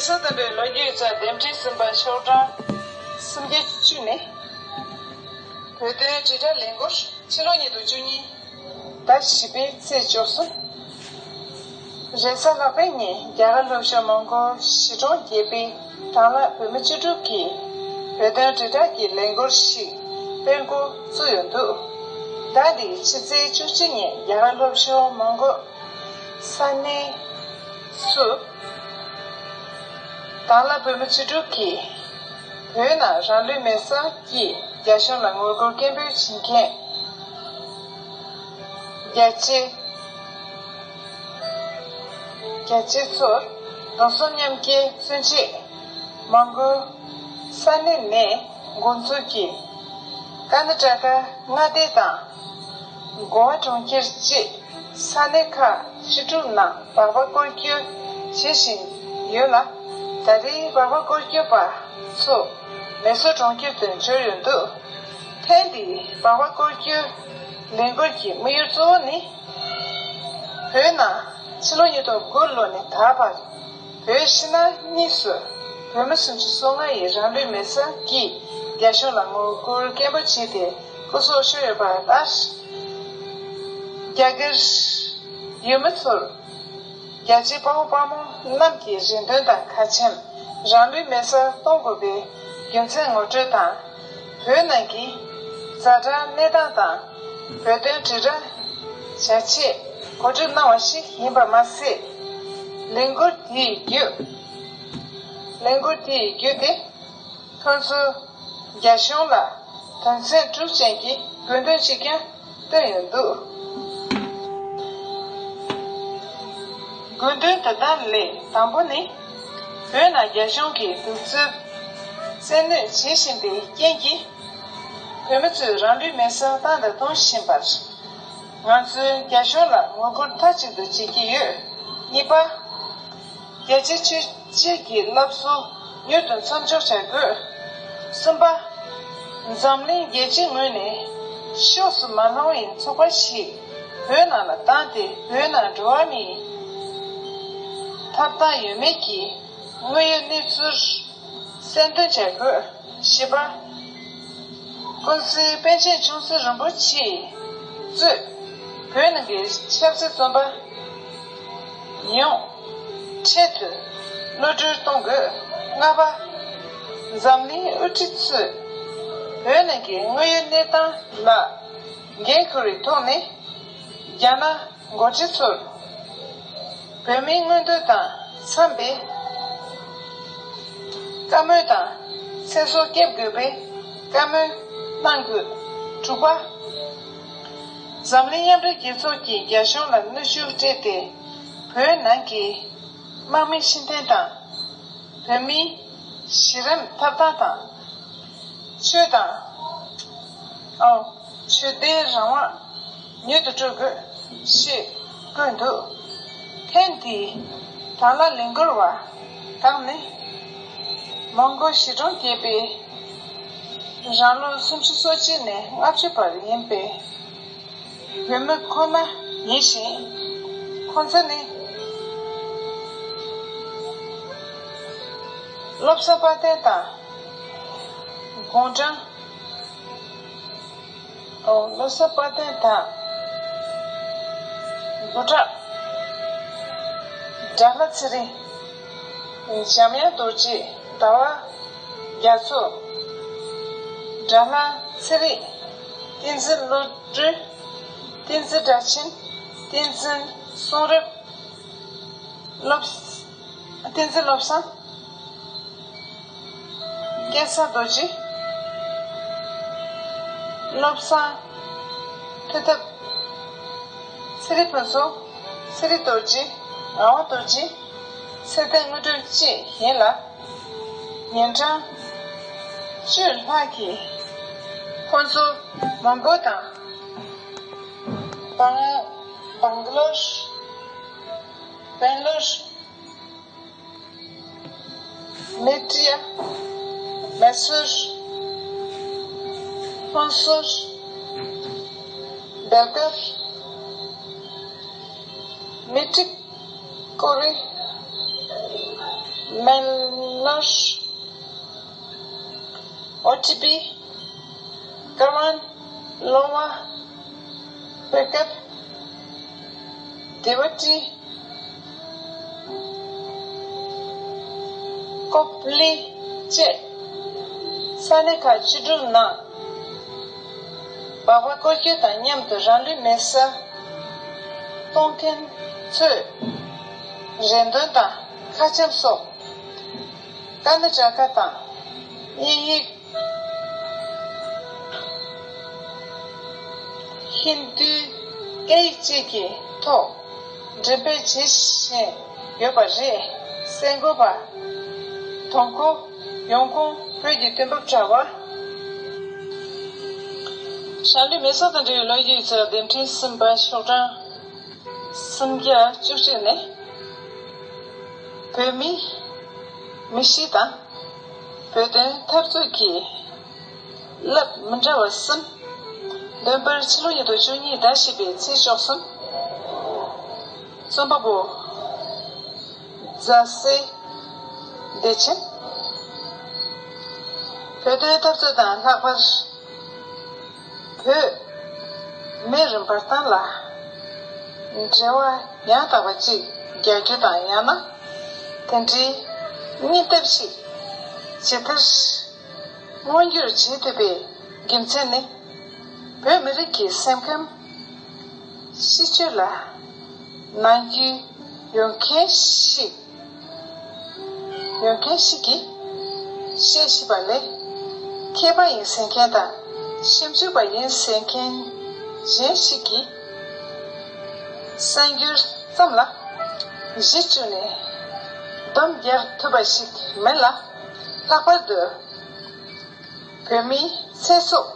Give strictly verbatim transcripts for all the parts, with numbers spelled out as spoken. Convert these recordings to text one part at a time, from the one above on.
ས་དམ་པའི་ལོ་རྒྱུས་ཀྱི་འདེམས་སྒྲིག་གསུམ་པ་ཤོག་གྲངས་སུམ་བརྒྱ་བཅུ་ནས། བོད་དོན་དྲིལ་བསྒྲགས་ལས་འགུལ་ཕྱི་ལོ་ཉིས་སྟོང་བཅུ་གཉིས་ཟླ་བཞི་པའི་ཚེས་བཅུ་གསུམ། རེས་གཟའ་ལྷག་པའི་ཉིན་རྒྱ་གར་ལྷོ་ཕྱོགས་མོན་གྷོ་གཞིས་གྲོང་བརྒྱད་པའི་དྭང་བླངས་བོད་མི་བཅུ་དྲུག་གིས་བོད་དོན་དྲིལ་བསྒྲགས་ཀྱི་ལས་འགུལ་ཞིག་སྤེལ་འགོ་བཙུགས་ཡོད་འདུག་ཟླ་འདིའི་ཕྱི་ཚེས་བཅུ་གཅིག་ཉིན་རྒྱ་གར་ལྷོ་ཕྱོགས་མོན་གྷོ་ས་གནས་སུ། དྭང་བླངས་བོད་མི་བཅུ་དྲུག་གིས་བོད་ནང་རང་ལུས་མེར་སྲེག་གིས་རྒྱ་གཞུང་ལ་ངོ་རྒོལ་སྐད་འབོད་བྱེད་མཁན་རྒྱལ་གཅེས་རྒྱལ་གཅེས་ཚོར་གདུང་སེམས་མཉམ་སྐྱེའི་མཚོན་ཆེད་མོན་གྷོ་ས་གནས་ནས་འགོ་འཛུགས་ཀྱིས་ཀར་ན་ཊ་ཀ་མངའ་སྡེ་དང་། གོ་ཝ་གྲོང་ཁྱེར་བཅས་ས་གནས་ཁག་བཅུ་དྲུག་ནང་སྦག་སྦག་སྐོར་སྐྱོད་བྱེད་བཞིན་ཡོད་ལ། ད་རེས་སྦག་སྦག་སྐོར་སྐྱོད་པ་ཚོ་མེ་སོར་གྲོང་ཁྱེར་དུ་འབྱོར་ཡོད་འདུག་ཐེངས་འདིའི་སྦག་སྦག་སྐོར་སྐྱོད་ལས་འགུལ་གྱི་དམིགས་ཡུལ་གཙོ་བོ་ནི། བོད་ནང་ཕྱི་ལོ་ཉིས་སྟོང་དགུ་ལོ་ནས་ད་བར། བོད་ཕྱི་ནང་གཉིས་སུ་བོད་མི་སུམ་ཅུ་སོ་ལྔ་ཡིས་རང་ལུས་མེར་སྲེག་གིས་རྒྱ་གཞུང་ལ་ངོ་རྒོལ་སྐད་འབོད་བྱས་ཏེ་སྐུ་སྲོག་ཤོར་ཡོད་པ་ལྟར། རྒྱ་གར་ཡུལ་མི་ཚོར་རྒྱལ་གཅེས་དཔའ་བོ་དཔའ་མོ་རྣམས་ཀྱི་རེ་འདུན་དང་ཁ་ཆེམས་རང་ལུས་མེར་སྲེག་གཏོང་དགོས་པའི་རྒྱུ་མཚན་ངོ་སྤྲོད་དང་། བོད་ནང་གི་ཛ་དྲག་གནས་སྟངས་དང་བོད་དོན་དྲིལ་བསྒྲགས་བྱ་ཆེད་གོ་སྒྲིག་གནང་བ་ཞིག་ཡིན་པ་མ་ཟད། ལས་འགུལ་དེའི་བརྒྱུད། ལས་འགུལ་དེའི་བརྒྱུད་དེ་ཁོང་ཚོས་རྒྱ་གཞུང་ལ་དོན་ཚན་དྲུག་ཅན་གྱི་དགོས་འདུན་གཅིག་ཀྱང་བཏོན་ཡོད་འདུག་དགོས་འདུན་དེ་དག་ལས་དང་པོ་ནི། བོད་ནང་རྒྱ་གཞུང་གིས་གདུག་རྩུབ་བཙན་གནོན་བྱེད་བཞིན་པའི་རྐྱེན་གྱིས། བོད་མི་ཚོས་རང་ལུས་མེར་སྲེག་བཏང་དང་གཏོང་བཞིན་པར། ང་ཚོས་རྒྱ་གཞུང་ལ་ངོ་རྒོལ་མཐའ་གཅིག་ཏུ་བྱེད་ཀྱི་ཡོད། གཉིས་པ། རྒྱལ་གཅེས་ཆོས་གཅེས་ཀྱི་སློབ་གསོ་མྱུར་དུ་མཚམས་འཇོག་བྱ་དགོས། གསུམ་པ། འཛམ་གླིང་རྒྱལ་སྤྱིའི་ངོས་ནས་ཕྱོགས་སུ་མ་ལྷུང་བའི་ཚོགས་པ་ཞིག་བོད་ནང་ལ་བཏང་སྟེ། བོད་ནང་འགྲོ་བ་མིའི་ཐོབ་ཐང་ཡོད་མེད་ཀྱི་དངོས་ཡོད་གནས་ཚུལ་གསལ་འདོན་བྱ་དགོས། བཞི་པ། ཀུན་གཟིགས་པཎ་ཆེན་ཆུང་སྲིད་རིན་པོ་ཆེས་གཙོས་བོད་ནང་གི་ཆབ་སྲིད་བཙོན་པ་ཡོངས་འཕྲལ་དུ་གློད་གྲོལ་གཏོང་དགོས། ལྔ་པ། འཛམ་གླིང་དབུ་ཁྲིད་ཚོས་བོད་ནང་གི་དངོས་ཡོད་གནས་སྟངས་ལ་འགན་འཁུར་བའི་ཐོག་ནས་རྒྱ་ནག་འགོ་ཁྲིད་ཚོར་བོད་མིའི་མངོན་འདོད་དང་འཚམས་པའི་བཀའ་མོལ་དང་ཚེ་སྲོག་སྐྱབས་དགོས་པའི་བཀའ་མོལ་གནང་དགོས། དྲུག་པ། འཛམ་གླིང་མཉམ་འབྲེལ་རྒྱལ་ཚོགས་ཀྱིས་རྒྱ་གཞུང་ལ་གནོན་ཤུགས་སྤྲད་དེ། བོད་ནང་གི་དམག་མི་ཕྱིར་འཐེན་དང་། བོད་མིའི་གཞི་རིམ་ཐོབ་ཐང་དང་། ཆོས་དང་། ཨོ། ཆོས་དད་རང་དབང་མྱུར་དུ་སྤྲོད་དགོས་ཞེས་བཀོད་འདུག་ཐེངས་འདིའི་དྭང་བླངས་ལས་འགུལ་བ་དག་ནི། མོན་གྷོ་གཞིས་གྲོང་བརྒྱད་པའི་རང་ལོ་སུམ་ཅུ་སོ་གཅིག་ནས་ལྔ་བཅུ་བར་ཡིན་པའི་བོད་མི་ཁོ་ན་ཡིན་ཞིང་། ཁོང་ཚོ་ནི་བློ་བཟང་དཔལ་ལྡན་དང་། དགུང་གྲངས། ཨོ། བློ་བཟང་དཔལ་ལྡན་དང་། འབུམ་གྲགས། དགྲ་ལྷ་ཚེ་རིང་། འཇམ་དབྱངས་རྡོ་རྗེ། ཟླ་བ་རྒྱ་མཚོ། དགྲ་ལྷ་ཚེ་རིང་། བསྟན་འཛིན་བློ་གྲོས། བསྟན་འཛིན་སྒྲ་ཆེན། བསྟན་འཛིན་གསུང་རབ། བློ་བཟང་། བསྟན་འཛིན་བློ་བཟང་། སྐལ་བཟང་རྡོ་རྗེ། བློ་བཟང་ཐོས་ཐབས། ཚེ་རིང་ཕུན་ཚོགས། ཚེ་རིང་རྡོ་རྗེ། ངག་དབང་རྡོ་རྗེ། ཚེ་བརྟན་དངོས་གྲུབ་བཅས་ཡིན་ལ། ཉིན་གྲངས་བཅུ་ལྷག་གི་ཁོང་ཚོ་མོན་གྷོ་དང་། བང་། བང་ལོར། བེང་ལོར། མེ་ཏྲི་ཡ། མེ་སོར། ཧོན་སོར། སྦེལ་ཀོབ། མེ་ཏྲིག་ཀོ་རི། མེ་ལོར། ཨོ་ཊི་པི། ཀ་ཝན། ལོང་བ། བོད་སྐད། དེ་བ་ཏི། ཀོབ་ལི་བཅས་ས་གནས་ཁག་བཅུ་དྲུག་ནང་སྦག་སྦག་སྐོར་སྐྱོད་དང་མཉམ་དུ་རང་ལུས་མེ་སྲེག་གཏོང་མཁན་ཚོས་རེ་འདུན་དང་ཁ་ཆེམས་སོགས་ཀ་ན་ཌ་ཀ་དང་དབྱིན་ཡིག་ཧིན་རྡུའི་སྐད་ཡིག་བཅས་ཀྱི་ཐོག་འགྲེམས་སྤེལ་བྱེད་བཞིན་ཡོད་པ་རེད། གསར་འགོད་པ། དོན་གོ། ཡོང་ཁུངས། བོད་ཀྱི་དུས་བབ་དྲ་བ། རང་ལུས་མེ་སྲེག་དང་འབྲེལ་བའི་ལོ་རྒྱུས་ཡིག་ཚགས་འདེམས་ཁྲིམས་གསུམ་པ་ཤོག་གྲངས་སུམ་བརྒྱ་བཅུ་གཅིག་ནས། བོད་མི་མི་ཤི་དང་བོད་དོན་འཐབ་རྩོད་ཀྱི་རླབས་མི་འདྲ་བ་གསུམ། འདོན་པར་ཕྱི་ལོ་ཉིས་སྟོང་བཅུ་གཉིས་ཟླ་བཞི་པའི་ཚེས་བཅུ་གསུམ། རྩོམ་པ་པོ། རྫ་སེ་བདེ་ཆེན། བོད་དོན་འཐབ་རྩོད་དང་ལྷག་པར་བོད་མི་རིགས་འབར་ཐང་ལ་འབྲེལ་བ་ཡང་དག་པ་ཅིག་རྒྱག་རྒྱུ་དང་། ཡང་ན་དེ་འདྲའི་གཉིས་ལྡབ་ཞིག་ཇི་ལྟར་མངོན་འགྱུར་བྱེད་ཐུབ་པའི་རྒྱུ་མཚན་ནི། བོད་མི་རིགས་ཀྱི་སེམས་ཁམས་ཤེས་བཅུག་ལ་ནང་རྒྱུས་ཡོད་མཁན་ཞིག་ཡོད་མཁན་ཞིག་གིས་བཤད་ཤེས་པ་ལས། མཁས་པ་ཡིན་ཟེར་མཁན་དང་ཞིབ་འཇུག་པ་ཡིན་ཟེར་མཁན་གཞན་ཞིག་གིས་གསར་འགྱུར་ཙམ་ལ་གཞི་བཅོལ་ནས་སྡོམ་རྒྱག་ཐུབ་པ་ཞིག་མིན་ལ། ལྷག་པར་དུ་བོད་མིའི་ཚེ་སྲོག་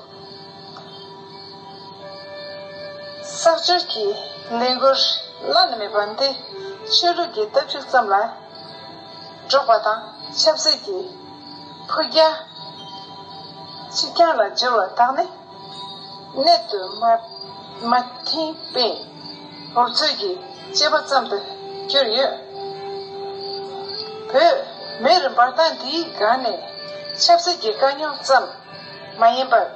གསར་འབྱོར་གྱི་ལས་འགུལ་བླ་ན་མེད་པ་འདི་ཆོས་ལུགས་ཀྱི་ལྟ་ཕྱོགས་ཙམ་ལ་སྒྲོག་པ་དང་། ཆབ་སྲིད་ཀྱི་འཕོ་རྒྱ་ཆིག་རྐྱང་ལ་བསྒྱུར་བ་དག་ནི་གནད་དུ་མ་མ་ཐིངས་པའི་འུབ་ཚུགས་ཀྱི་དཔྱད་པ་ཙམ་དུ་གྱུར་ཡོད། བོད་མི་རིགས་འབར་ཐང་འདིའི་སྒང་ནས་ཆབ་སྲིད་ཀྱི་དཀའ་རྙོག་ཙམ་མ་ཡིན་པར།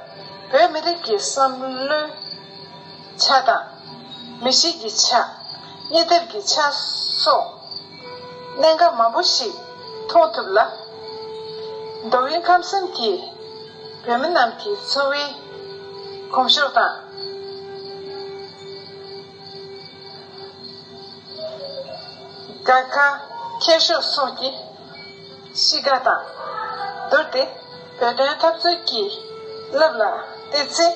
བོད་མི་རིགས་ཀྱི་བསམ་བློའི་ཆ་དང་། མི་གཤིས་ཀྱི་ཆ། གཉིད་ཐེབས་ཀྱི་ཆ་སོགས་གནད་འགག་མང་པོ་ཞིག་མཐོང་ཐུབ་ལ། མདོ་དབུས་ཁམས་གསུམ་གྱི་བོད་མི་རྣམས་ཀྱི་འཚོ་བའི་གོམས་ཤུགས་དང་། དགའ་ཁ་ཁྱད་ཤོས་སོགས་ཀྱི་གཤིས་ཀ་དང་བསྡུར་ཏེ། བོད་དོན་འཐབ་རྩོད་ཀྱི་རླབས་ལ་བལྟས་ཚེ།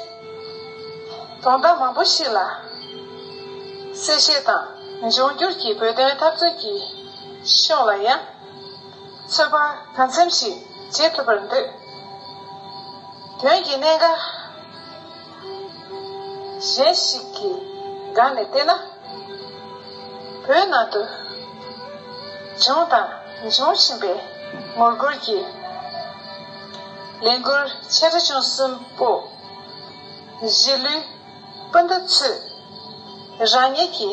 དོན་དག་མང་པོ་ཞིག་ལ་གསལ་བཤད་དང་། འབྱུང་འགྱུར་གྱི་བོད་དོན་འཐབ་རྩོད་ཀྱི་ཕྱོགས་ལ་ཡང་ཚོད་དཔག་གང་འཚམ་ཞིག་བྱེད་ཐུབ་པར་འདོད། དོན་གྱི་གནད་འགག་གཞན་ཞིག་གི་སྒང་ནས་བལྟས་ན། བོད་ནང་དུ་བྱུང་དང་འབྱུང་བཞིན་པའི་ངོ་རྒོལ་གྱི་ལས་འགུལ་ཆེ་ཕྲ་ཆུང་གསུམ་པོ། གཞིས་ལུས་སྤུན་ཟླ་ཚོས་རང་ཉིད་ཀྱི་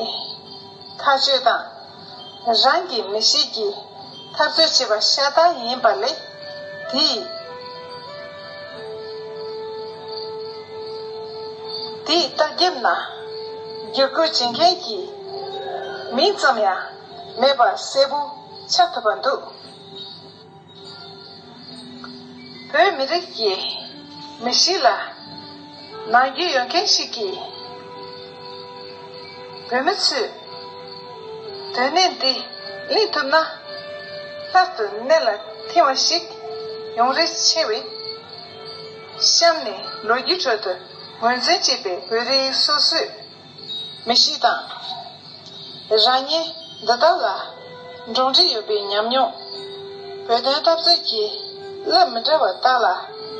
ཐག་གཅོད་དང་། རང་གི་མི་གཤིས་ཀྱི་འཐབ་རྩོད་བྱེད་པ་ཤ་སྟག་ཡིན་པ་ལས། དེའི་དེའི་ལྟག་རྒྱབ་ན་བསྒྱུར་བཀོད་བྱེད་མཁན་གྱི་མིང་ཙམ་ཡང་མེད་པ་གསལ་པོ་ཆགས་ཐུབ་པ་འདུག། བོད་མི་རིགས་ཀྱི་མི་གཤིས་ལ་ནང་རྒྱུས་ཡོད་མཁན་ཞིག་གིས། བོད་མི་ཚོས་དོན་གནད་འདི་གླེང་ཐུབ་ན། ལྷག་ཏུ་གནད་ལ་ཐིམ་པ་ཞིག་ཡོང་རེ་ཆེ་བས། གཤམ་ནས་ལོ་རྒྱུས་ཁྲོད་དུ་ངོས་འཛིན་བྱས་པའི་བོད་རིགས་སོ་སོའི་མི་གཤིས་དང་། རང་ཉིད་འདི་དག་ལ་འགྲོགས་འདྲིས་ཡོད་པའི་ཉམས་མྱོང་། བོད་དོན་འཐབ་རྩོད་ཀྱི་རླབས་མི་འདྲ་བ་དག་ལ་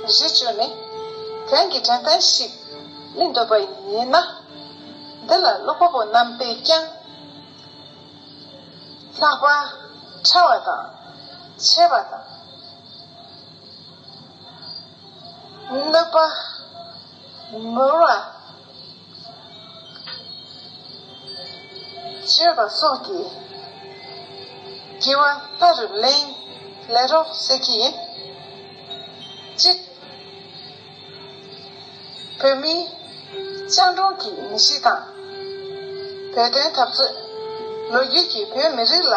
གཞི་བཅོལ་ནས། གང་གི་དྲན་རྟེན་ཞིག་གླེང་འདོད་པ་ཡིན་ན། འདི་ལ་ཀློག་པ་པོ་རྣམ་པས་ཀྱང་། ལྷག་པར་ཕྲ་བ་དང་། ཆེ་བ་དང་། གནོད་པ། མོར་བ། བཅོས་པ་སོགས་ཀྱི་དགེ་བ་ལྷ་རུ་ལེན་ ལེན་རོགས་ཟེར་གྱི་ཡིན། གཅིག་བོད་མིའི་སྤྱང་གྲུང་གི་མི་གཤིས་དང་། བོད་དོན་འཐབ་རྩོད། ལོ་རྒྱུས་ཀྱིས་བོད་མི་རིགས་ལ་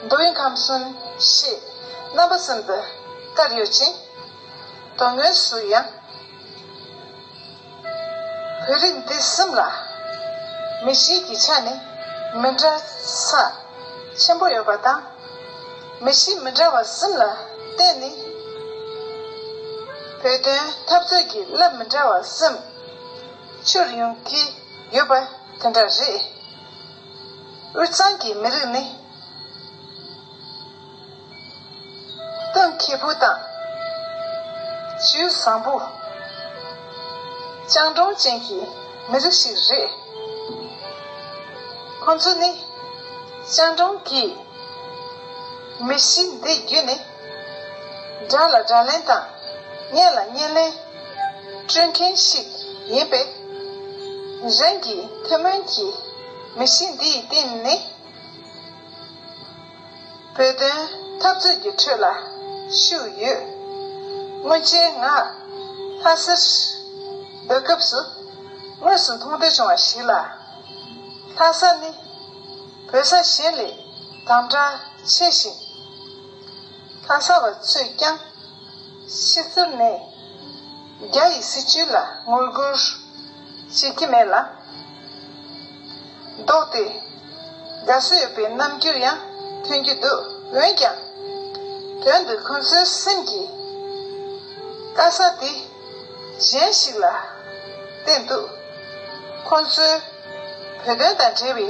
མདོ་དབུས་ཁམས་གསུམ་ཞེས་རྣམ་པ་གསུམ་དུ་བཀར་ཡོད་ཅིང་། དོན་དངོས་སུ་ཡང་། བོད་རིགས་འདི་གསུམ་ལ་མི་གཤིས་ཀྱི་ཆ་ནས་མི་འདྲ་ས་ཆེན་པོ་ཡོད་པ་དང་། མི་གཤིས་མི་འདྲ་བ་གསུམ་ལ་བརྟེན་ནས་བོད་དོན་འཐབ་རྩོད་ཀྱི་རླབས་མི་འདྲ་བ་གསུམ་འཕྱུར་ཡོང་གི་ཡོད་པ་དེ་འདྲ་རེད། དབུས་གཙང་གི་མི་རིགས་ནི། གཏམ་མཁས་པོ་དང་། ཇུས་བཟང་པོ། སྤྱང་གྲུང་ཅན་གྱི་མི་རིགས་ཤིག་རེད། ཁོང་ཚོ་ནི་སྤྱང་གྲུང་གི་མི་གཤིས་འདི་བརྒྱུད་ནས་དགྲ་ལ་དགྲ་ལན་དང་གཉེན་ལ་གཉེན་ལན་སྤྲོད་མཁན་ཞིག་ཡིན་པས། གཞན་གྱི་ཐུན་མོང་གི་མི་གཤིས་འདི་ཡི་སྟེང་ནས། བོད་དོན་འཐབ་རྩོད་ཀྱི་ཁྲོད་ལ་ཞུགས་ཡོད། སྔོན་ཆད་ང་ལྷ་སར་སྡོད་སྐབས་སུ་དངོས་སུ་མཐོང་ཐོས་བྱུང་བ་ཞིག་ལ། ལྷ་ས་ནི་བོད་ས་གཞན་ལས་དམ་དྲག་ཆེ་ཞིང་། ལྷ་ས་བ་ཚོས་ཀྱང་ཕྱི་ཚུལ་ནས་རྒྱ་ཡི་སྲིད་བྱུས་ལ་ངོ་རྒོལ་བྱེད་ཀྱི་མེད་ལ། ལྡོག་སྟེ་དགའ་བསུ་ཡོད་པའི་རྣམ་འགྱུར་ཡང་ཐོན་གྱི་འདུག་འོན་ཀྱང་། དོན་དུ་ཁོང་ཚོའི་སེམས་ཀྱི་དཀའ་ས་དེ་གཞན་ཞིག་ལ་བརྟེན་འདུག་ཁོང་ཚོའི་བོད་དོན་དང་འབྲེལ་བའི་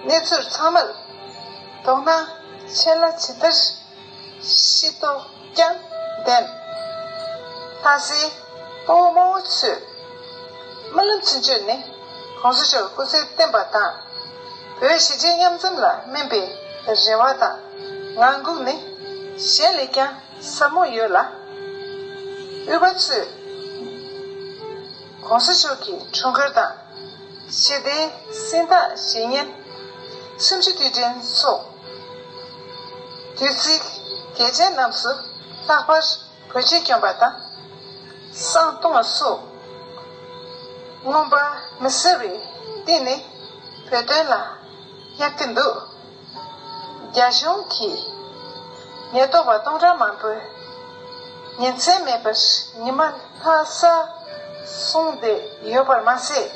གནས་ཚུལ་ཚང་མར་དོ་སྣང་ཆེ་ལ་ཇི་ལྟར། ཤེས་རྟོགས་ཀྱང་ལྡན། ལྷ་སའི་སྤོ་བོ་རྨོ་བོ་ཚོས་རྨི་ལམ་ཚུན་ཆད་ནི་གོང་ས་མཆོག་སྐུ་ཚེ་བརྟན་པ་དང་། བོད་གཞིས་བྱེས་མཉམ་འཛོམས་ལ་སྨིན་པའི་རེ་བ་དང་ངང་སྒུག་ནི་གཞན་ལས་ཀྱང་ཟབ་མོ་ཡོད་ལ། དབུས་པ་ཚོས་གོང་ས་མཆོག་གི་འཁྲུངས་སྐར་དང་། ཞི་བདེའི་གཟེངས་རྟགས་བཞེས་ཉིན། གསུམ་བཅུ་དུས་དྲན་སོགས་དུས་ཚིགས་གལ་ཆེན་རྣམས་སུ་ལྷག་པར་བོད་ཆས་གྱོན་པ་དང་། བསང་གཏོང་བ་སོགས་མངོན་པ་མི་གསལ་བའི་སྟེང་ནས་བོད་དོན་ལ་བསྔགས་ཀྱི་འདུག་རྒྱ་གཞུང་གིས་ཉེན་རྟོག་པ་སྟོང་ཕྲག་མང་པོས་ཉིན་མཚན་མེད་པར་ཉི་མ་ལྷ་སར་སོང་བསྡད་ཡོད་པར་མ་ཟད།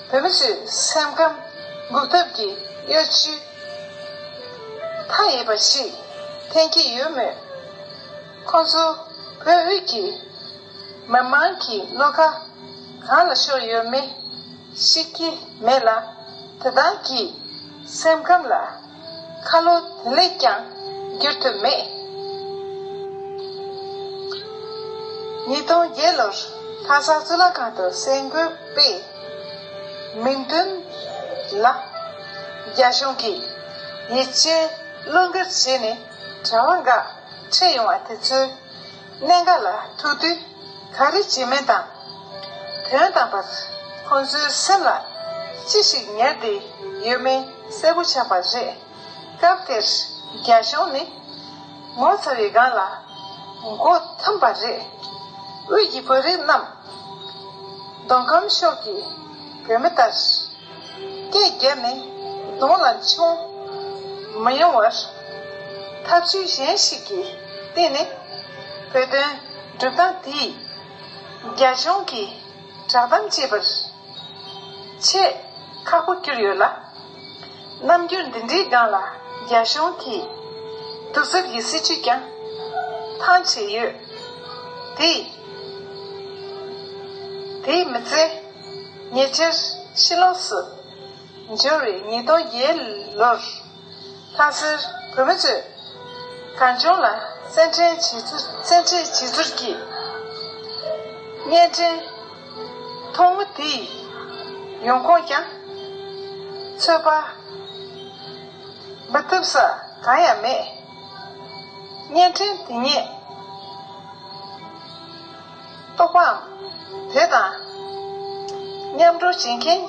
བོད་མི་ཚོའི་སེམས་ཁམས་འགུག་ཐབས་ཀྱི་གཡོ་ཇུས་མཐའ་ཡས་པ་ཞིག་འཐེན་གྱི་ཡོད་མོད། ཁོང་ཚོ་བོད་དབུས་ཀྱི་མི་མང་གི་བློ་ཁ་གང་ལ་ཤོར་ཡོད་མེད་ཤེས་ཀྱི་མེད་ལ། དེ་དག་གི་སེམས་ཁམས་ལ་ཁ་ལོ་དེ་ལས་ཀྱང་བསྒྱུར་ཐུབ་མེད། ཉིས་སྟོང་བརྒྱད་ལོར་ལྷ་ས་གཙུག་ལག་ཁང་དུ་གསར་འགོད་པས་མིང་དོན་ལ་རྒྱ་གཞུང་གིས་ཡིད་ཆེས་བློ་འགེལ་བྱས་ནས་དྲ་བ་འགའ་འཕྲད་ཡོང་བ་དེ་ཚོའི་གནད་འགག་ལ་ཐུག་དུས་ག་རེ་བྱེད་མིན་དང་། དོན་དམ་པར་ཁོང་ཚོའི་སེམས་ལ་ཅི་ཞིག་ཉར་བསྡད་ཡོད་མེད་གསལ་པོ་ཆགས་པ་རེད། སྐབས་དེར་རྒྱ་གཞུང་ནི་ངོ་ཚ་བའི་སྒང་ལ་མགོ་འཐོམས་པ་རེད། དབུས་ཀྱི་བོད་རིགས་རྣམས་མདོ་ཁམས་ཕྱོགས་ཀྱི་བོད་མི་ལྟར། སྐད་བརྒྱབ་ནས་གདོང་ལ་མཆོང་མི་ཡོང་བར། ཐབས་ཇུས་གཞན་ཞིག་གི་སྟེང་ནས་བོད་དོན་སྒྲུབ་སྟངས་དེས་རྒྱ་གཞུང་གི་བསྒྲགས་གཏམ་བཅད་པར་ཆེས་ཁག་པོ་གྱུར་ཡོད་ལ། རྣམ་འགྱུར་འདི་འདྲའི་སྒང་ལ་རྒྱ་གཞུང་གིས་གདུག་རྩུབ་ཀྱི་སྲིད་བྱུས་ཀྱང་ཐང་ཆད་ཡོད་དེ། དེས་མི་ཚེ་ཉེ་ཆར་ཕྱི་ལོགས་སུ་འབྱོར་བའི་ཉིས་སྟོང་བརྒྱད་ལོར་ལྷ་སར་བོད་མི་ཚོས་གངས་ལྗོངས་ལ་སེམས་ཁྲལ་བྱེད་ཚུལ་སེམས་ཁྲལ་བྱེད་ཚུལ་གྱི་བརྙན་འཕྲིན་ཐུང་ངུ་དེའི་ཡོང་ཁུངས་ཀྱང་ཚོད་དཔག་མི་ཐུབ་ས་གང་ཡང་མེད། བརྙན་འཕྲིན་དེ་ཉིད་རྟོགས་པའམ་དེ་དང་མཉམ་འགྲོ་བྱེད་མཁན་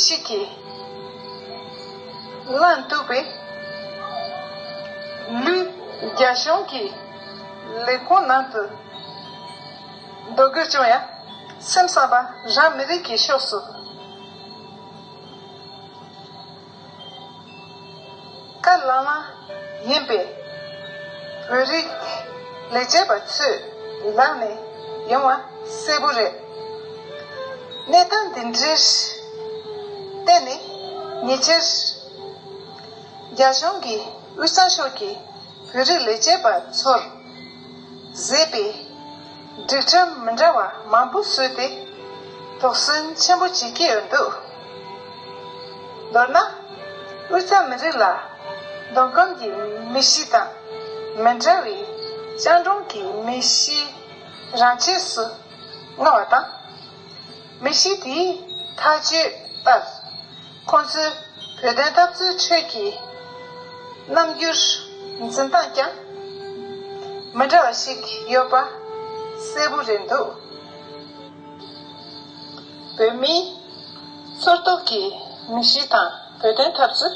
ཞིག་གིས་བླངས་འདུག་པས། ལུས་ རྒྱ་གཞུང་གི་ལས་ཁུངས་ནང་དུ་འདོད་དགོས་བྱུང་ཡང་། སེམས་བསམ་པ་རང་མི་རིགས་ཀྱི་ཕྱོགས་སུ། དཀའ་ལས་ཁག་ཡིན་པས། བོད་རིགས་ལས་བྱེད་པ་ཚོའི་ལག་ནས་ཡོང་བ་གསལ་པོ་རེད། གནས་སྟངས་འདི་འདྲར་བརྟེན་ནས་ཉེ་ཆར་རྒྱ་གཞུང་གིས་དབུས་གཙང་ཕྱོགས་ཀྱི་བོད་རིགས་ལས་བྱེད་པ་ཚོར་བཟོས་པའི་སྒྲིག་ཁྲིམས་མི་འདྲ་བ་མང་པོ་བཟོས་ཏེ་དོགས་ཟོན་ཆེན་པོ་བྱེད་ཀྱི་ཡོད་འདུག་མདོར་ན། དབུས་གཙང་མི་རིགས་ལ་མདོ་ཁམས་ཀྱི་མི་གཤིས་དང་མི་འདྲ་བའི་སྤྱང་གྲུང་གི་མི་གཤིས་རང་ཆས་སུ་མངའ་བ་དང་། མི་གཤིས་དེའི་ཐག་གཅོད་ལྟར། ཁོང་ཚོའི་བོད་དོན་འཐབ་རྩོད་ཁྲོད་ཀྱི་རྣམ་འགྱུར་འཛིན་སྟངས་ཀྱང་མི་འདྲ་བ་ཞིག་ཡོད་པ་གསལ་པོ་རེད་འདུག་བོད་མིའི་འཚོ་ཐོག་གི་མི་གཤིས་དང་བོད་དོན་འཐབ་རྩོད།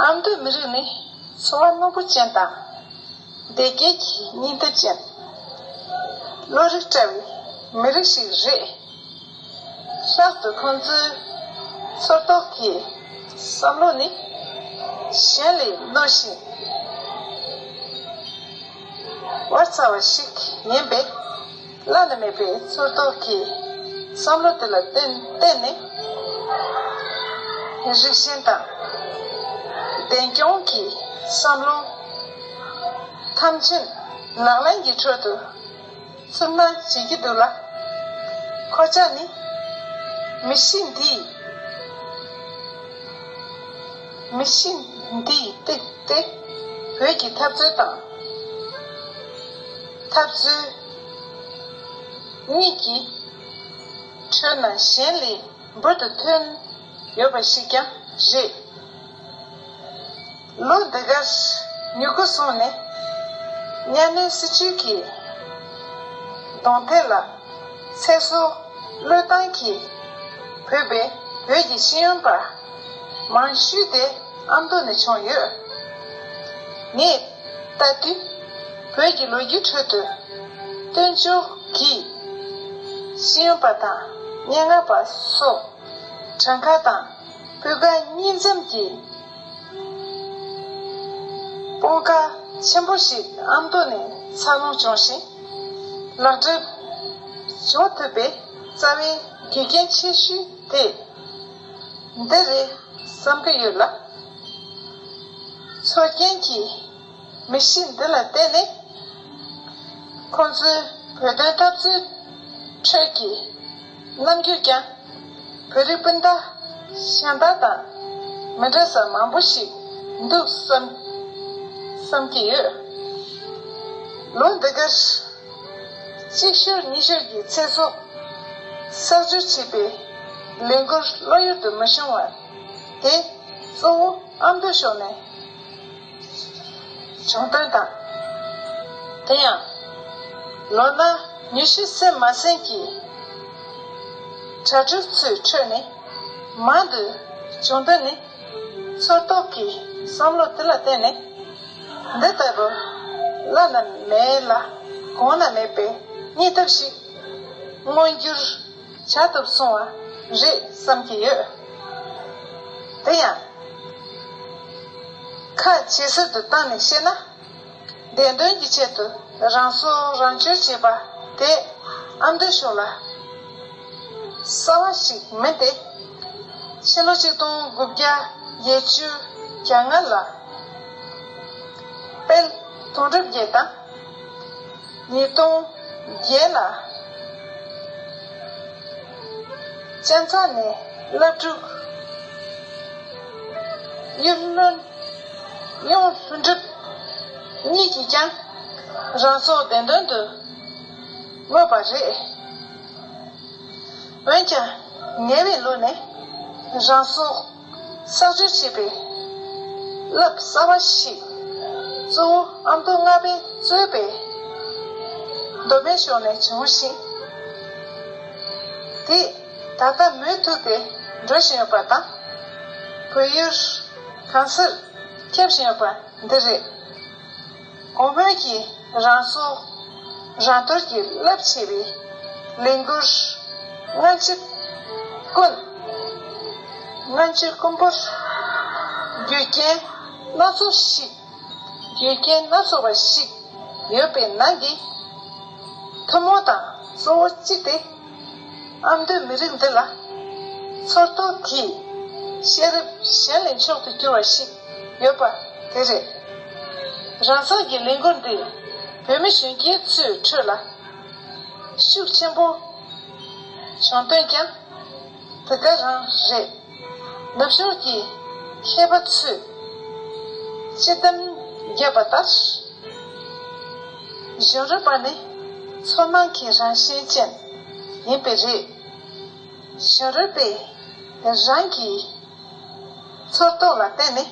ཨ་མདོའི་མི་རིགས་ནི་འཚོ་བ་རྣོན་པོ་ཅན་དང་། བདེ་སྐྱིད་ཀྱི་སྙིང་སྟོབས་ཅན། བློ་རིག་བཀྲ་བའི་མི་རིགས་ཤིག་རེད། ལྷག་ཏུ་ཁོང་ཚོའི་འཚོ་ཐོག་གི་བསམ་བློ་ནི་གཞན་ལས་རྣོ་ཞིང་། བར་ཚ་བ་ཞིག་ཡིན་པས། བླ་ན་མེད་པའི་འཚོ་ཐོག་གི་བསམ་བློ་དེ་ལ་བརྟེན་བརྟེན་ནས། རིགས་ཞེན་དང་། བདེན་སྐྱོང་གི་བསམ་བློ་ཐམས་ཅད་ལག་ལེན་གྱི་ཁྲོད་དུ་ཚུར་སྣང་བྱེད་ཀྱི་འདུག་ལ། ཁོ་ཅག་ནི་མི་གཤིས་འདིས། མི་གཤིས་འདིས་བཏེགས་ཏེ། བོད་ཀྱི་འཐབ་རྩོད་དང་། འཐབ་རྩོད་གཉིས་ཀྱི་ཁྲོད་ན་གཞན་ལས་འབུར་དུ་ཐོན་ཡོད་པ་ཞིག་ཀྱང་རེད། ལོ་འདི་གར་མྱུ་གུ་བཟུང་ནས་གཉའ་གནོན་སྲིད་བྱུས་ཀྱི་གདོང་ཐད་ལ་ཚེ་སྲོག་བློས་བཏང་གིས་བོད་པའི་བོད་ཀྱི་ཤེས་ཡོན་པ་མང་ཤོས་དེ་ཨ་མདོ་ནས་བྱུང་ཡོད། ངས་ལྟ་དུས་བོད་ཀྱི་ལོ་རྒྱུས་ཁྲོད་དུ་སྟོན་ཕྱོགས་ཀྱི་ཤེས་ཡོན་པ་དང་སྙན་ངག་པ་སོགས་གྲངས་ཀ་དང་སྤུས་ཀ་གཉིས་འཛོམས་ཀྱི་དཔུང་ཁག་ཆེན་པོ་ཞིག་ཨ་མདོ་ནས་འཚར་ལོངས་བྱུང་ཞིང་། ལག་འགྲེལ་བྱུང་ཐུབ་པའི་རྩ་བའི་རྒྱུ་རྐྱེན་ཆེ་ཤོས་དེ་འདི་རེད་བསམ་གྱི་ཡོད་ལ། འཚོ་རྐྱེན་གྱི་མི་གཤིས་འདི་ལ་བརྟེན་ནས། ཁོང་ཚོའི་བོད་དོན་འཐབ་རྩོད་ཁྲོད་ཀྱི་རྣམ་འགྱུར་ཀྱང་བོད་རིགས་སྤུན་ཟླ་གཞན་དག་དང་མི་འདྲ་ས་མང་པོ་ཞིག་འདུག་བསམ་བསམ་གྱི་ཡོད། ལོ་འདི་གར་གཅིག་ཤོར་གཉིས་ཤོར་གྱི་ཚེ་སྲོག་གསར་སྦྱོར་བྱེད་པའི་ལས་འགུལ་བློ་ཡུལ་དུ་མི་ཤོང་བ་དེ་གཙོ་བོ་ཨ་མདོ་ཕྱོགས་ནས། བྱུང་དོན་དང་། དེ་ཡང་། ལོ་ན་ཉི་ཤུ་ཟིན་མ་ཟིན་གྱི་གྲྭ་ཕྲུག་ཚོའི་ཁྲོད་ནས་མང་དུ་བྱུང་དོན་ནི། འཚོ་ཐོག་གི་བསམ་བློ་དེ་ལ་བརྟེན་ནས། འདི་ལྟ་བུ་བླ་ན་མེད་ལ་གོང་ན་མེད་པའི་སྙིང་སྟོབས་ཤིག་མངོན་འགྱུར་བྱ་ཐུབ་སོང་བ་རེད་བསམ་གྱི་ཡོད། དེ་ཡང་། ཁ་ཇེ་ཟབ་ཏུ་བཏང་ནས་བཤད་ན། བདེན་དོན་གྱི་ཆེད་དུ་རང་སྲོག་རང་གཅོད་བྱེད་པ་དེ་ཨ་མདོའི་ཕྱོགས་ལ་གསར་བ་ཞིག་མིན་ཏེ། ཕྱི་ལོ་ཆིག་སྟོང་དགུ་བརྒྱ་བརྒྱད་ཅུ་གྱ་ལྔ་ལ་དཔལ་དོན་གྲུབ་རྒྱལ་དང་། ཉིས་སྟོང་བརྒྱད་ལ་གཅན་ཚ་ནས་སློབ་ཕྲུག་གཡུ་ལོ་གཡུང་ལྷུན་གྲུབ་གཉིས་ཀྱིས་ཀྱང་རང་སྲོག་བདེན་དོན་དུ་བསྔོས་པ་རེད། འོན་ཀྱང་ཉེ་བའི་ལོ་ནས་རང་སྲོག་གསར་སྦྱོར་བྱེད་པའི་རླབས་གསར་བ་ཞིག་གཙོ་བོ་ཨ་མདོ་རྔ་པས་གཙོས་པའི་མདོ་སྨད་ཕྱོགས་ནས་བྱུང་ཞིང་། དེས་ད་ལྟ་མུ་མཐུད་དེ་འགྲོ་བཞིན་ཡོད་པ་དང་། བོད་ཡུལ་གང་སར་ སྐྱབས་བཞིན་ཡོད་པ་འདི་རེད། གོང་བོད་ཀྱི་རང་སྲོག་རང་དོར་གྱི་རླབས་ཆེ་བའི་ལས་འགུལ་སྔ་ཕྱི་ཀུན། སྔ་ཕྱི་ཀུན་པོར་རྒྱུ་རྐྱེན་སྣ་ཚོགས་ཤིག་རྒྱུ་རྐྱེན་སྣ་ཚོགས་པ་ཞིག་ཡོད་པའི་ནང་གི་ཐུན་མོང་དང་གཙོ་བོ་གཅིག་སྟེ། ཨ་མདོའི་མི་རིགས་འདི་ལ་ཚོར་རྟོག་གི་ཤེས་རབ་གཞན་ལས་མཆོག་ཏུ་གྱུར་པ་ཞིག་ཡོད་པ་དེ་རེད། རང་སྲོག་གི་ལས་འགུལ་འདི་བོད་མི་གཞོན་སྐྱེས་ཚོའི་ཁྲོད་ལ་ཤུགས་ཆེན་པོ་བྱུང་དོན་ཀྱང་དེ་ག་རང་རེད། ནུབ་ཕྱོགས་ཀྱི་མཁས་པ་ཚོས་དཔྱད་གཏམ་བརྒྱབ་པ་ལྟར། གཞོན་རབས་པ་ནི་ཚོར་སྣང་གི་རང་བཞིན་ཅན་ཡིན་པས་རེད། གཞོན་རབས་པས་རང་གི་ཚོར་རྟོག་ལ་བརྟེན་ནས་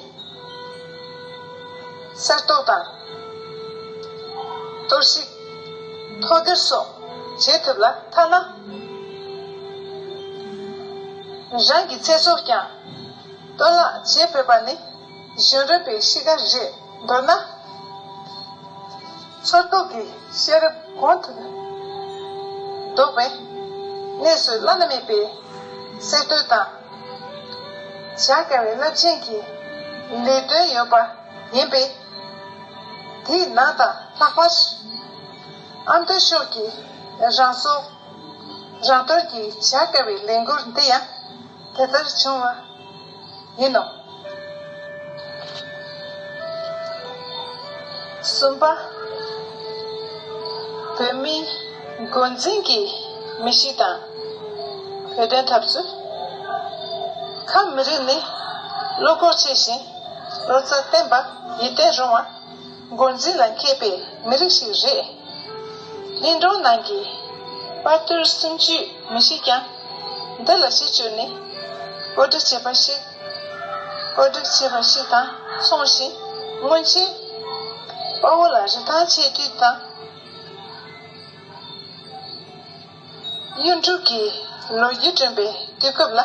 གསར་གཏོད་དང་གཏོར་བཤིག་ཐོག་སྒེར་སོགས་བྱེད་ཐུབ་ལ་ཐ་ན། རང་གི་ཚེ་སྲོག་ཀྱང་གཏོར་བརླག་བྱེད་ཕོད་པ་ནི་གཞོན་རབས་པའི་གཤིས་ཀ་རེད། མདོར་ན། ཚོར་རྟོག་གི་ཤེས་རབ་གོང་དུ་བསྡུས་པའི་གནས་སུ་བླ་ན་མེད་པའི་གསར་གཏོད་དང་བྱ་དཀའ་བའི་རླབས་ཆེན་གྱི་ལས་དོན་ཡོད་པ་ཡིན་པས། དེའི་ནང་དང་ལྷག་པར་ཨ་མདོ་ཕྱོགས་ཀྱི་རང་སྲོག་རང་དོར་གྱི་བྱ་དཀའ་བའི་ལས་འགུལ་འདི་ཡང་དེ་ལྟར་བྱུང་བ་ཡིན་ནོ། གསུམ་པ། བོད་མིའི་འགོ་འཛིན་གྱི་མི་གཤིས་དང་བོད་དོན་འཐབ་རྩོད། ཁམས་མི་རིགས་ནི་བློ་ཁོག་ཆེ་ཞིང་བློ་རྩ་བརྟན་པ་ཡིད་བརྟན་རུང་བ། འགོ་འཛིན་ལ་མཁས་པའི་མི་རིགས་ཤིག་རེད། གླིང་སྒྲུང་ནང་གི་དཔའ་ཐུལ་སུམ་ཅུའི་མི་གཤིས་ཀྱང་འདི་ལ་གཞི་བཅོལ་ནས་བཀོད་སྒྲིག་བྱས་པ་ཞིག་བཀོད་སྒྲིག་བྱས་པ་ཞིག་དང་མཚུངས་ཤིང་། སྔོན་ཆད་དཔའ་བོ་ལ་རིན་ཐང་ཆེ་དུས་དང་། གཡུ་འབྲུག་གི་ལོ་རྒྱུས་བསྐྲུན་པའི་དུས་སྐབས་ལ།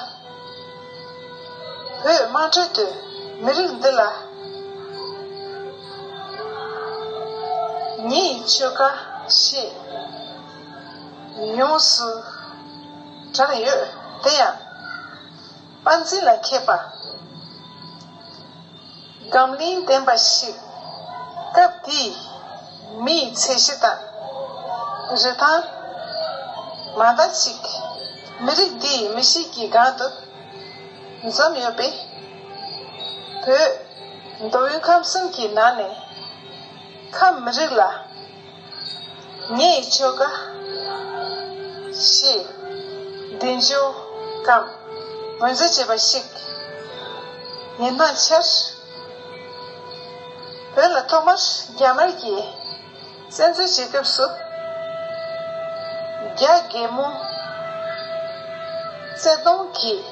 བོད་དམངས་ཁྲོད་དུ་མི་རིགས་འདི་ལ་ངའི་ཆོལ་ཁ་ཞེས་ཡོངས་སུ་གྲགས་ཡོད། དེ་ཡང་དཔའ་རྩལ་ལ་མཁས་པ། སྒམ་བརླིང་ལྡན་པ་ཞིག་སྐབས་དེའི་མིའི་ཚད་གཞི་དང་རིན་ཐང་མ་འདྲ་ཞིག་མི་རིགས་འདིའི་མི་གཤིས་ཀྱི་སྒང་དུ་འཛོམས་ཡོད་པས། བོད་མདོ་དབུས་ཁམས་གསུམ་གྱི་ནང་ནས་ཁམས་མི་རིགས་ལ། ངའི་ཆོལ་ཁ་ཞེས་འདི་འཇོག་གམ་ངོས་འཛིན་བྱས་པ་ཞིག་ཡིན་སྣང་འཆར། བོད་ལ་ཐོག་མར་རྒྱ་དམར་གྱིས་བཙན་འཛུལ་བྱེད་སྐབས་སུ། རྒྱ་རྒན་མོ་ཙེ་ཏུང་གིས།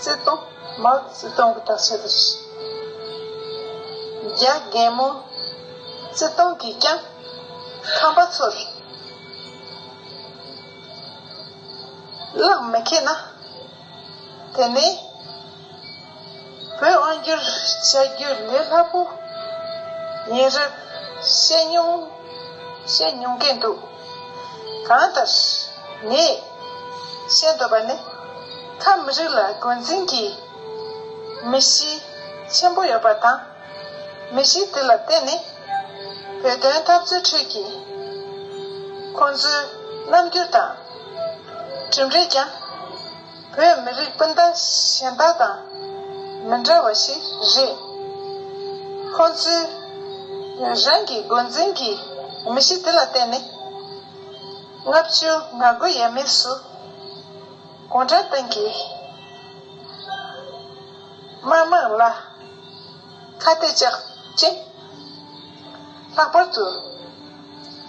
ཙེ་ཏུང་། མའོ་ཙེ་ཏུང་གི་དག་ཆ་དེ་རེད། རྒྱ་རྒན་མོ་ཙེ་ཏུང་གིས་ཀྱང་ཁམས་པ་ཚོར་གླགས་མི་ཁེལ་ན། དེ་ནས་བོད་དབང་བསྒྱུར་བྱ་རྒྱུ་ལས་སླ་པོ་ཡིན་རབས་བཤད་མྱོང་བཤད་མྱོང་གི་འདུག་གང་ལྟར་ངས་བཤད་འདོད་པ་ནི། ཁམས་མི་རིགས་ལ་འགོ་འཛིན་གྱི་མི་གཤིས་ཆེན་པོ་ཡོད་པ་དང་། མི་གཤིས་དེ་ལ་བརྟེན་ནས་བོད་དོན་འཐབ་རྩོད་ཁྲོད་ཀྱི་ཁོང་ཚོའི་རྣམ་འགྱུར་དང་གྲུབ་འབྲས་ཀྱང་བོད་མི་རིགས་སྤུན་ཟླ་གཞན་དག་དང་མི་འདྲ་བ་ཞིག་རེད། ཁོང་ཚོས་རང་གི་འགོ་འཛིན་གྱི་མི་གཤིས་དེ་ལ་བརྟེན་ནས་ལྔ་བཅུ་ང་དགུ་ཡས་མས་སུ་གུང་ཁྲན་ཏང་གིས་དམར་དམག་ལ་ཁ་གཏད་བཅག་ཅིང་། ལྷག་པར་དུ་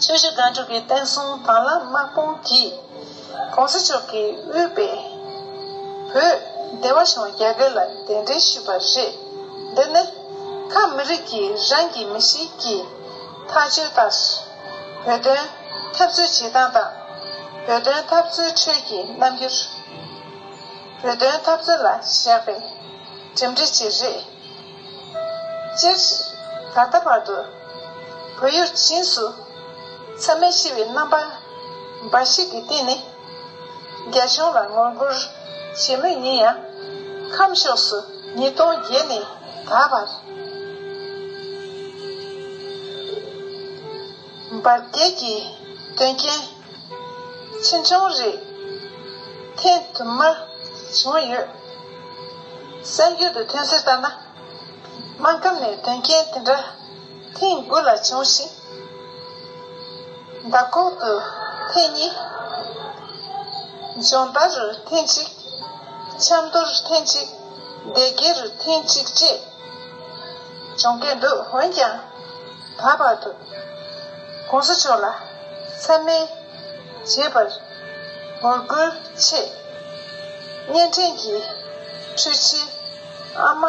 ཆུ་བཞི་སྒང་དྲུག་གི་བསྟན་སྲུང་དྭང་བླངས་དམག་དཔུང་གིས་༸གོང་ས་མཆོག་གིས་དབུས་པའི་བོད་བདེ་བ་ཆེན་པོ་རྒྱ་སྐད་ལ་གདན་འདྲེན་ཞུས་པ་རེད། འདི་ནི་ཁམས་མི་རིགས་ཀྱིས་རང་གི་མི་གཤིས་ཀྱི་ཐག་གཅོད་ལྟར་བོད་དོན་འཐབ་རྩོད་བྱེད་སྟངས་དང་། བོད་དོན་འཐབ་རྩོད་ཁྲོད་ཀྱི་རྣམ་འགྱུར། བོད་དོན་འཐབ་རྩོད་ལ་བཞག་པའི་གྲུབ་འབྲས་ཅིག་རེད། སྤྱིར་ད་ལྟ་བར་དུ་བོད་ཡུལ་ཇིང་སུ་ཚང་མས་ཤེས་པའི་རྣམ་པ་འབའ་ཞིག་གི་སྟེང་ནས་རྒྱ་གཞུང་ལ་ངོ་རྒོལ་བྱེད་མུས་ཡིན་ཡང་། ཁམས་ཕྱོགས་སུ་ཉིས་སྟོང་བརྒྱད་ནས་ད་བར་འབར་གས་ཀྱི་དོན་རྐྱེན་ཆེ་ཆུང་རེ་ཐེངས་དུ་མར་བྱུང་ཡོད། གསར་འགྱུར་དུ་ཐོན་གསལ་ལྟར་ན། སྨར་ཁམས་ནས་དོན་རྐྱེན་དེ་འདྲ་ཐེངས་དགུ་ལ་བྱུང་ཞིང་། མདའ་ཁོག་ཏུ་ཐེངས་གཉིས། སྦྱོང་བརྡར་རུ་ཐེངས་གཅིག། ཆབ་མདོར་ཐེངས་གཅིག། སྡེ་དགེ་རུ་ཐེངས་གཅིག་བཅས་བྱུང་གི་འདུག་འོན་ཀྱང་། ད་བར་དུ་གོང་ས་མཆོག་ལ་མཚན་སྨད་བྱས་པར་ངོ་རྒོལ་ཆེད་བརྙན་འཕྲིན་གྱི་འཕྲུལ་ཆས་ཨ་མ་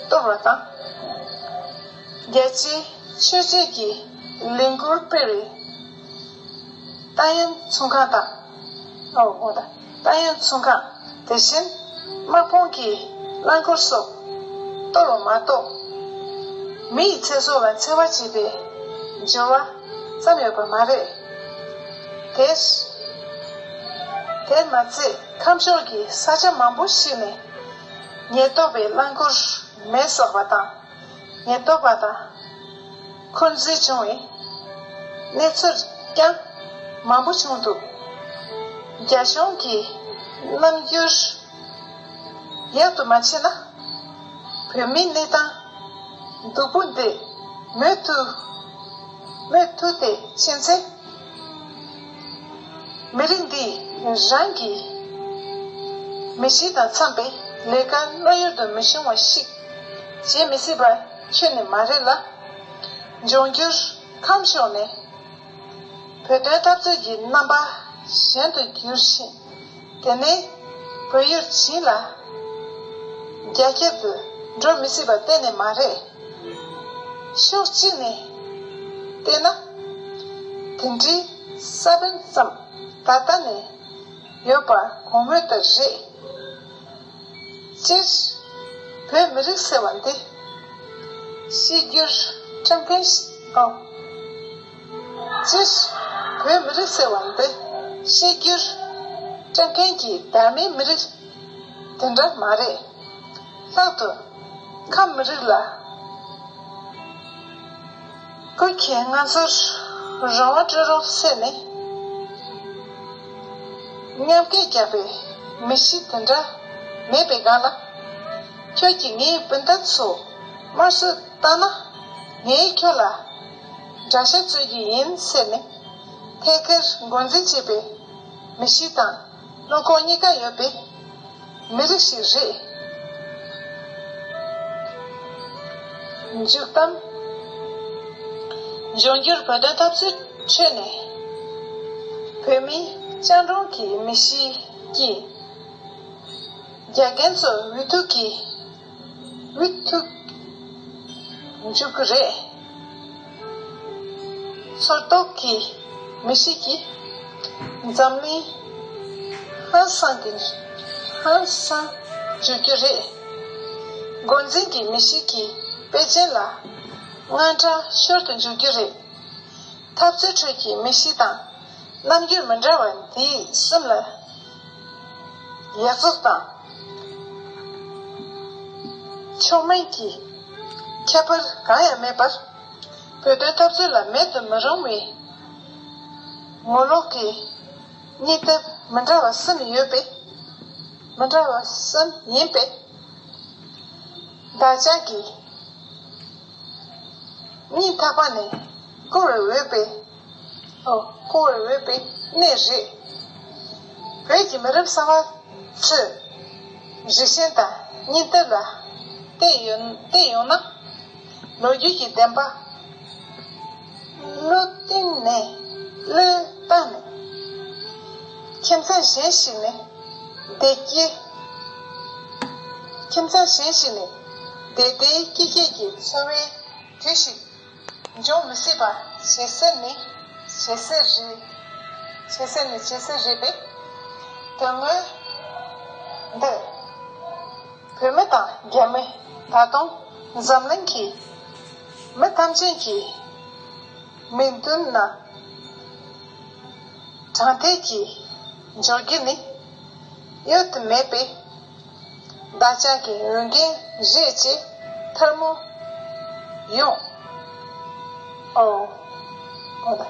གཏོར་བ་དང་། རྒྱལ་སྤྱིའི་ཆོས་བྱེད་ཀྱི་ལས་འགུལ་སྤེལ་བའི་ཏང་ཡོན་ཚོགས་ཁང་དང་། ཨོ་ཨོ་ད། ཏང་ཡོན་ཚོགས་ཁང་། དེ་བཞིན་དམག་དཔུང་གི་རླངས་འཁོར་སོགས་གཏོར་བ་མ་གཏོགས། མི་ཡི་ཚེ་སྲོག་ལ་འཚེ་བ་བྱེད་པའི་སྦྱོར་བ་ཙམ་ཡོད་པ་མ་རེད། དེར་དེར་མ་ཚད། ཁམས་ཕྱོགས་ཀྱི་ས་ཆ་མང་པོ་ཞིག་ནས་ཉེན་རྟོག་པའི་རླངས་འཁོར་མེ་བསྲེགས་པ་དང་། ཉེན་རྟོག་པ་དང་འཁོན་འཛིན་བྱུང་བའི་གནས་ཚུལ་ཀྱང་མང་པོ་བྱུང་འདུག་རྒྱ་གཞུང་གི་རྣམ་འགྱུར་ཡག་ཏུ་མ་ཕྱིན་ན། བོད་མིའི་གནས་སྟངས་སྡུག་པོ་འདི་མུ་མཐུད་མུ་མཐུད་དེ་ཕྱིན་ཚེ། མི་རིགས་འདིས་རང་གི་མི་གཤིས་དང་འཚམས་པའི་ལས་ཀ་བློ་ཡུལ་དུ་མི་ཤོང་བ་ཞིག་བྱེད་མི་སྲིད་པ་ཁྱོན་ནས་མ་རེད་ལ། འབྱུང་འགྱུར་ཁམས་ཕྱོགས་ནས་བོད་དོན་འཐབ་རྩོད་ཀྱི་རྣམ་པ་གཞན་དུ་འགྱུར་ཞིང་། དེ་ནས་བོད་ཡུལ་ཇིང་ལ་རྒྱ་ཁྱབ་ཏུ་འགྲོ་མི་སྲིད་པ་གཏན་ནས་མ་རེད། ཕྱོགས་གཅིག་ནས་བལྟས་ན། དེ་འདྲའི་ས་བོན་ཙམ་ད་ལྟ་ནས་ཡོད་པ་དགོངས་མོས་ལྟར་རེད། སྤྱིར་བོད་མི་རིགས་ཟེར་བ་འདི་གཤིས་འགྱུར་སྐྲག་མཁན་ཞིག་ཨོ། སྤྱིར་བོད་མི་རིགས་ཟེར་བ་འདི་གཤིས་འགྱུར་སྐྲག་མཁན་གྱི་བདག་མེད་མི་རིགས་དེ་འདྲ་མ་རེད། ལྷག་ཏུ་ཁམས་མི་རིགས་ལ་སྐུ་མཁྱེན་ང་ཚོར་རང་དབང་སྤྲོད་རོགས་ཟེར་ནས་མཉམ་སྐད་རྒྱག་པའི་མི་གཤིས་དེ་འདྲ་མེད་པའི་སྒང་ལ། ཁྱོད་ཀྱིས་ངའི་སྤུན་ཟླ་ཚོ་དམར་གསོད་བཏང་ན། ངས་ཁྱོད་ལ་དགྲ་ཤ་བཙོས་ཀྱི་ཡིན་ཟེར་ནས་ཐད་ཀར་འགོ་འཛིན་བྱེད་པའི་མི་གཤིས་དང་བློ་ཁོག་གཉིས་ཀ་ཡོད་པའི་མི་རིགས་ཤིག་རེད། མཇུག་གཏམ། འབྱུང་འགྱུར་བོད་དོན་འཐབ་རྩོད་ཁྲོད་ནས་བོད་མིའི་སྤྱང་གྲུང་གི་མི་གཤིས་ཀྱིས་རྒྱ་རྒན་ཚོ་འུ་ཐུག་གི་འུ་ཐུག་འཇུག་གི་རེད། ཚོར་རྟོག་གི་མི་གཤིས་ཀྱིས་འཛམ་གླིང་ཧང་སངས་ཀྱི་ཧང་སངས་འཇུག་རྒྱུ་རེད། འགོ་འཛིན་གྱི་མི་གཤིས་ཀྱིས་པེ་ཅིན་ལ་དངངས་སྐྲག་ཤོར་དུ་འཇུག་རྒྱུ་རེད། འཐབ་རྩོད་ཁྲོད་ཀྱི་མི་གཤིས་དང་རྣམ་འགྱུར་མི་འདྲ་བ་འདི་གསུམ་ལ་ཡག་བཙོག་དང་མཆོག་དམན་གྱི་ཁྱད་པར་གང་ཡང་མེད་པར། བོད་དོན་འཐབ་རྩོད་ལ་མེད་དུ་མི་རུང་བའི་ངོ་ལོག་གི་གཉིད་ཐབས་མི་འདྲ་བ་གསུམ་ཡོད་པས། མི་འདྲ་བ་གསུམ་ཡིན་པས། བདག་ཅག་གིས་སྙིང་ཐག་པ་ནས་བཀུར་འོས་པའི། ཨོ། བཀུར་འོས་པའི་གནས་རེད། བོད་ཀྱི་མི་རབས་གསར་པ་ཚོས་རིགས་ཞེན་དང་གཉིད་ཐབས་ལ་བལྟས་ཡོང་བལྟས་ཡོང་ན། ལོ་རྒྱུས་ཀྱི་བདེན་པ་བློ་གཏིང་ནས་བློས་བཏང་ནས། ཁྱིམ་ཚང་གཞན་ཞིག་ནས་བདེ་སྐྱིད། ཁྱིམ་ཚང་གཞན་ཞིག་ནས་བདེ་བདེ་སྐྱིད་སྐྱིད་ཀྱི་འཚོ་བའི་དུས་ཤིག་འབྱུང་མི་སྲིད་པ་ཇེ་གསལ་ནས་ཇེ་གསལ་རེད། ཇེ་གསལ་ནས་ཇེ་གསལ་རེད་པས། དོན་དངོས་འདི་བོད་མི་དང་རྒྱ་མི་ད་དུང་འཛམ་གླིང་གི་ མི་ཐམས་ཅད་ཀྱི་མིག་མདུན་ན་དྲང་ཐད་ཀྱི་འཇོག་རྒྱུ་ནི་གཡོལ་དུ་མེད་པའི་བདག་ཅག་གི་འོས་འགན་རེད་ཅེས་ཐལ་མོ་ཡོང་། ཨོ། ཨོ་ད།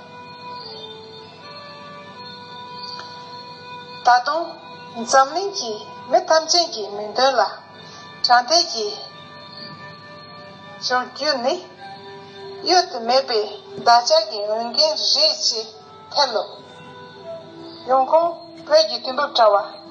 ད་དུང་འཛམ་གླིང་གི་མི་ཐམས་ཅད་ཀྱི་མིག་མདུན་ལ་དྲང་ཐད་ཀྱི་འཇོག་རྒྱུ་ནི་གཡོལ་དུ་མེད་པའི་བདག་ཅག་གི་འོས་འགན་རེད་ཅེས་ཐལ་ལོ། ཡོང་ཁུངས། བོད་ཀྱི་དུས་བབ་དྲ་བ།